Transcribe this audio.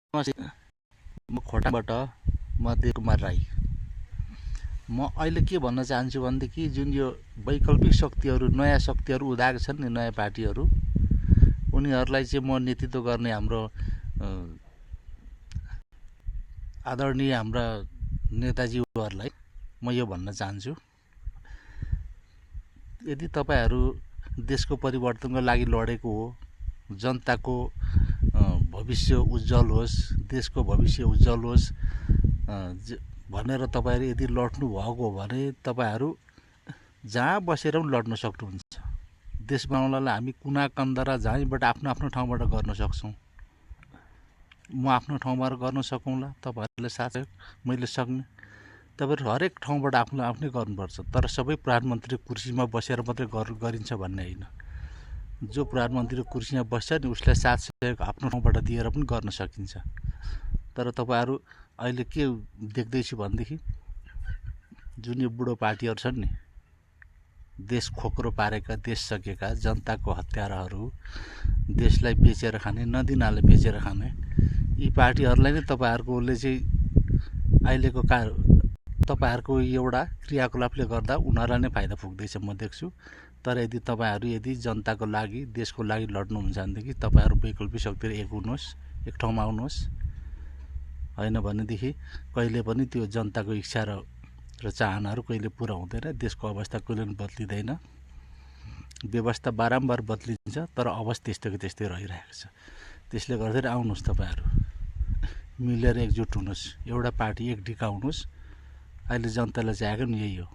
म खोटाबाट म देव कुमार राई। म अहिले के भन्न चाहन्छु भनेदेखि जुन यो वैकल्पिक शक्तिहरू नयाँ शक्तिहरू उदाएका छन् नि नयाँ पार्टीहरू उनीहरूलाई चाहिँ म नेतृत्व गर्ने हाम्रो आदरणीय हाम्रा नेताजीहरूलाई म यो भन्न चाहन्छु, यदि तपाईहरू देशको परिवर्तनको लागि लडेको हो, जनताको भविष्य उज्जवल होस्, देशको भविष्य उज्जवल होस् भनेर तपाईहरु यदि लड्नु भएको हो भने तपाईहरु जहाँ बसेर पनि लड्न सक्नुहुन्छ। देश बनाउनलाई हामी कुना कन्दरा जहाँबाट आफ्नो ठाउँबाट गर्न सक्छौं। म आफ्नो ठाउँबाट गर्न सकौँला, तपाईहरुले साथ मैले सक्ने, तपाईहरु हरेक ठाउँबाट आफ्नै गर्नुपर्छ। तर सबै प्रधानमन्त्री कुर्सीमा बसेर मात्रै गरिन्छ भन्ने हैन। जो प्रधानमन्त्री कुर्सीमा बस्छ नि उसलाई साथ सहयोग आफ्नो ठाउँबाट दिएर पनि गर्न सकिन्छ। तर तपाईहरु अहिले के देख्दैछु भनेदेखि जुन यो बुढो पार्टीहरु छन् नि, देश खोक्रो पारेका, देश सकेका, जनताको हत्याराहरू, देशलाई बेचेर खाने, नदीनाले बेचेर खाने यी पार्टीहरुलाई नै तपाईहरुकोले चाहिँ अहिलेको तपाईहरुको एउटा क्रियाकलापले गर्दा उनीहरुलाई नै फाइदा पुग्दैछ म देख्छु। तर यदि तपाईहरु यदि जनताको लागि, देशको लागि लड्नुहुन्छ भनेदेखि तपाईहरु वैकल्पिक शक्तिले एक हुनुहोस्, एक ठाउँमा आउनुहोस्। हैन भनेदेखि कहिले पनि त्यो जनताको इच्छा र चाहनाहरू कहिले पूरा हुँदैन। देशको अवस्था कहिले पनि बदलिदैन। व्यवस्था बारम्बार बदलिन्छ तर अवस्था त्यस्तैको त्यस्तै रहिरहेको छ। त्यसले गर्दा आउनुहोस्, तपाईहरु मिलेर एकजुट हुनुहोस्, एउटा पार्टी एक ढिका हुनुहोस्। अहिले जनताले चाहेको नि यही हो।